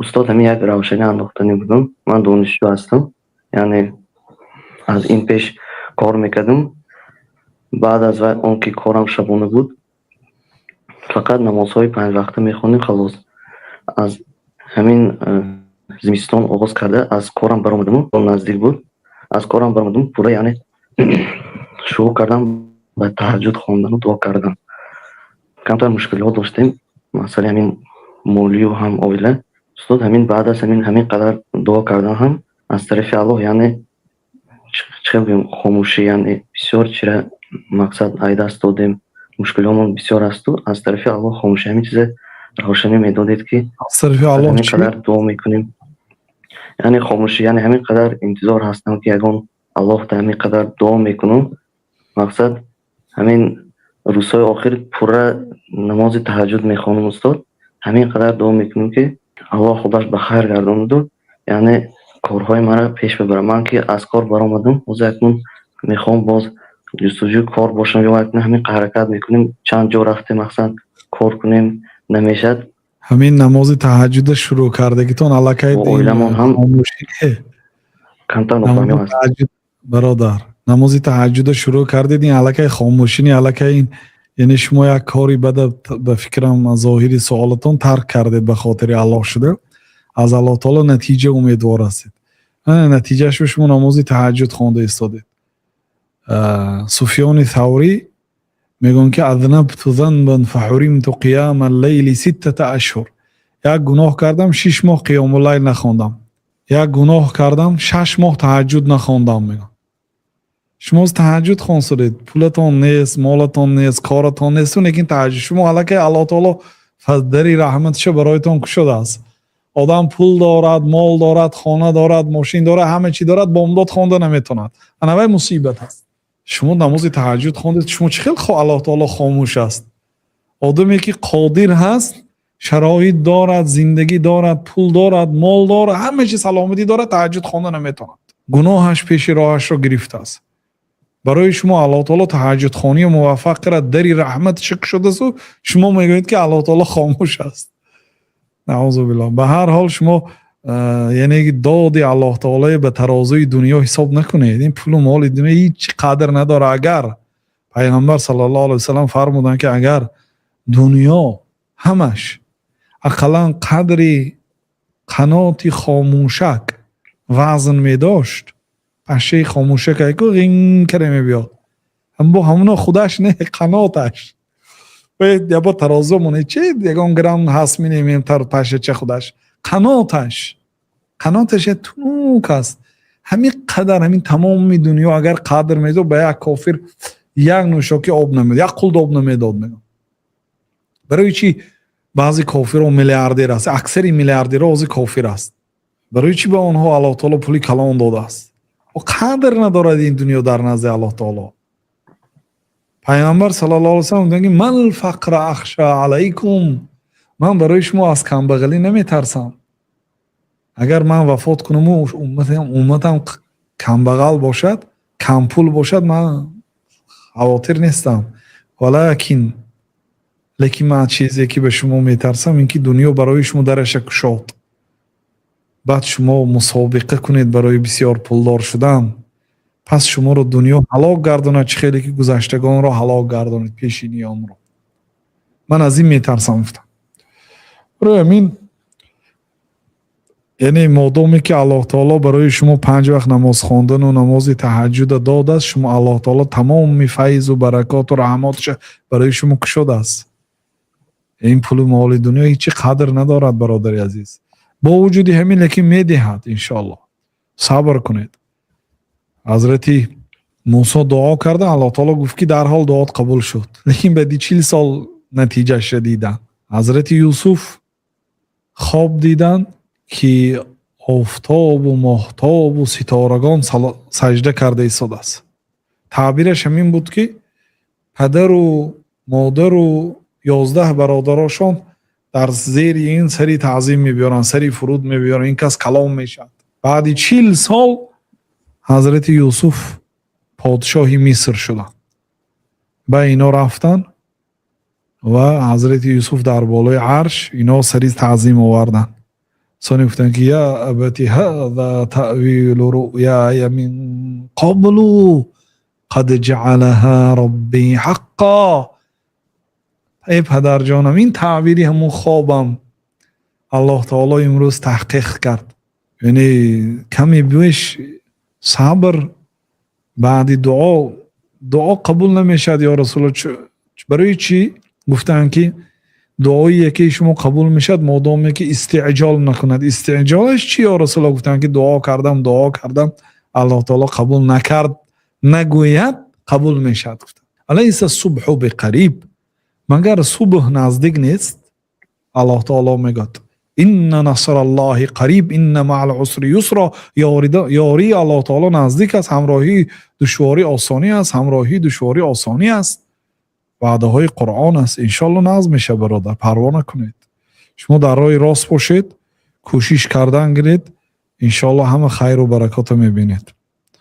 Устод, ҳамин як равшанӣ андохтанӣ будам. Ман донишҷӯ ҳастам, яъне аз ин пеш кор мекардам. Баъд аз он ки корам шабона буд, фақат намозҳои панҷвақта мехонем, халос. Аз ҳамин зимистон оғоз карда, аз корам баромадаму наздик буд, аз корам баромадам пурра, яъне шурӯъ кардам ба таҳаҷҷуд хондану дуо кардан. Камтар мушкилиҳо доштем, масъалаи ҳамин молию ҳам оила. Устод, ҳамин баъд аз ҳамин қадар дуо кардан ҳам аз тарафи Аллоҳ, яъне чӣ хел гӯем, хомӯшӣ, яъне бисёр чира мақсад ай даст додем, мушкилиҳомон бисёр асту аз тарафи Аллоҳ хомӯшӣ. Ҳамин чизе равшанӣ медодед, ки аз тарафи Аллоҳ ҳамин чӣ? қадар дуо мекунем, яъне хомӯшӣ, яъне ҳамин қадар интизор ҳастам, ки ягон Аллоҳ да ҳамин қадар дуо мекунам. Мақсад, ҳамин рӯзҳои охир пурра намози таҳаҷҷуд мехонам. Устод, ҳамин қадар дуо мекунем, ки Аллоҳ худаш ба хайр гардонаду, яъне корҳои маро пеш бибарад. Ман ки аз кор баромадам, ҳозир акнун мехоҳам боз ҷустуҷӯи кор бошам ё акнун ҳамин ҳаракат мекунем, чанд ҷо рафтем, мақсад, кор кунем, намешавад. Ҳамин намози таҳаҷҷуда шурӯъ кардагитон аллакай Бо оиламон ҳам хомӯшӣ. камтар нофаҳмиҳо Намози ҳаст. таҳаҷҷуд, бародар, намози таҳаҷҷуда шурӯъ кардед, ин аллакай хомӯшини, аллакай ин, яъне шумо як кори бада, ба фикрам, зоҳири суолатон, тарк кардед ба хотири Аллоҳ шуда, аз Аллоҳ таоло натиҷа умедвор ҳастед. Натиҷаашро шумо намози таҳаҷҷуд хонда истодед. Суфёни Саврӣ мегӯянд, ки أذنبت ذنبا فحرمت قيام الليل 6 أشهر. Як гуноҳ кардам, 6 моҳ қиёмуллайл нахондам. Як гуноҳ кардам, 6 моҳ таҳаҷҷуд нахондам, мегӯям. Шумо таҳаҷҷуд хонсудед, пулатон нест, молатон нест, коратон несту, лекин таҳаҷҷуд. Шумо аллакай Аллоҳ таоло дари раҳматашо бароятон кушодааст. Одам пул дорад, мол дорад, хона дорад, мошин дорад, ҳама чӣ дорад, бомдод хонда наметавонад. Ана вай мусибат аст. Шумо намози таҳаҷҷуд хондед, шумо чӣ хел Аллоҳ таоло хомӯш аст? Одаме ки қодир ҳаст, шароит дорад, зиндагӣ дорад, пул дорад, мол дорад, ҳама чи, саломатӣ дорад, таҳаҷҷуд хонда наметавонад, гуноҳаш пеши роҳашро гирифтааст. Барои шумо Аллоҳ таоло таҳаҷҷудхониро муваффақ кард, дари раҳматашо кушодасту шумо мегӯед, ки Аллоҳ таоло хомӯш аст. Наъузу биллоҳ. Ба ҳар ҳол, шумо, яъне доди Аллоҳ таолое ба тарозуи дунё ҳисоб накунед. Ин пулу моли дунё ҳеҷ қадр надорад. Агар Пайғамбар саллаллоҳу алайҳи васаллам фармуданд, ки агар дунё ҳамаш ақаллан қадри қаноти хомӯшак вазн медошт, пашшаи хомӯшак айку ғин кара мебиёд, бо ҳамуно худаш не, қаноташ ябо тарозу монед, чи ягон грамм ҳаст минемем пашшача худаш, қаноташ як тунук аст. Ҳамин қадар, ҳамин тамоми дунё агар қадр медод, ба як кофир як нӯшоки об намедод, як қулд об намедод, мегӯям. Барои чӣ баъзе кофирро миллиардер аст? Аксари миллиардерҳо ҳозир кофир аст. Барои чӣ ба онҳо Аллоҳ таоло пули калон додааст? Қадр надорад ин дунё дар назди Аллоҳ таоло. Пайғамбар саллаллоҳу алайҳи васаллам гуфтанд, ки ما الفقر أخشى عليكم. Ман барои шумо аз камбағалӣ наметарсам. Агар ман вафот кунаму умматам камбағал бошад, кампул бошад, ман хавотир нестам. ولكن, лекин ман чизе ки ба шумо метарсам, ин ки дунё барои шумо дараша кушод, баъд шумо мусобиқа кунед барои бисёр пулдор шудан, пас шуморо дунё ҳалок гардонад, чӣ хеле ки гузаштагонро ҳалок гардонид, пешиниёнро. Ман аз ин метарсам, гуфтам. Барои ҳамин, яъне модоме ки Аллоҳ таоло барои шумо панҷ вақт намоз хондану намози таҳаҷҷуда додааст, шумо Аллоҳ таоло тамоми файзу баракоту раҳматаша барои шумо кушодааст. Ин пулу моли дунё ҳечи қадр надорад, бародари азиз. Бо вуҷуди ҳамин, лекин медиҳад, иншоаллоҳ. Сабр кунед. Ҳазрати Мусо дуо карда, Аллоҳ таоло гуфт, ки дарҳол дуот қабул шуд, лекин баъди 40 сол натиҷаашро диданд. Ҳазрати Юсуф хоб диданд, ки офтобу моҳтобу ситорагон саҷда карда истодааст. Таъбираш ҳамин буд, ки падару модару 11 бародарошон дар зери ин сари таъзим мебиёранд, сари фуруд мебиёранд, ин кас калом мешавад. Баъди 40 сол ҳазрати Юсуф подшоҳи Миср шуданд. Ба ино рафтанд ва ҳазрати Юсуф дар болои арш, ино сари таъзим оварданд. Сони гуфтанд, ки: «Я абати, ҳаза таъвилу руъяя мин қаблу, қад ҷаалаҳа робби ҳаққо». Эй падарҷонам, ин таъбири ҳамун хобам Аллоҳ таоло имрӯз таҳқиқ кард. Яъне каме беш сабр. Баъди дуо, дуо қабул намешавад, ё Расулулло, барои чӣ? Гуфтанд, ки дуои якеи шумо қабул мешавад, модоме ки истиъҷол накунад. Истиъҷолаш чӣ, ё Расулулло? Гуфтанд, ки дуо кардам, дуо кардам, Аллоҳ таоло қабул накард нагӯяд, қабул мешавад. Гуфтанд: алайса субҳу биқариб? Магар субҳ наздик нест? Аллоҳ таоло мегӯяд: инна насраллоҳи қариб, инна маал усри юсро. Ёрии Аллоҳ таоло наздик аст, ҳамроҳии душворӣ осонӣ аст, ҳамроҳии душворӣ осонӣ аст. Ваъдаҳои Қуръон аст. Иншоалло, нағз мешавад, бародар, парво накунед. Шумо дар роҳи рост бошед, кӯшиш кардан гиред, иншоалло, ҳама хайру баракотро мебинед.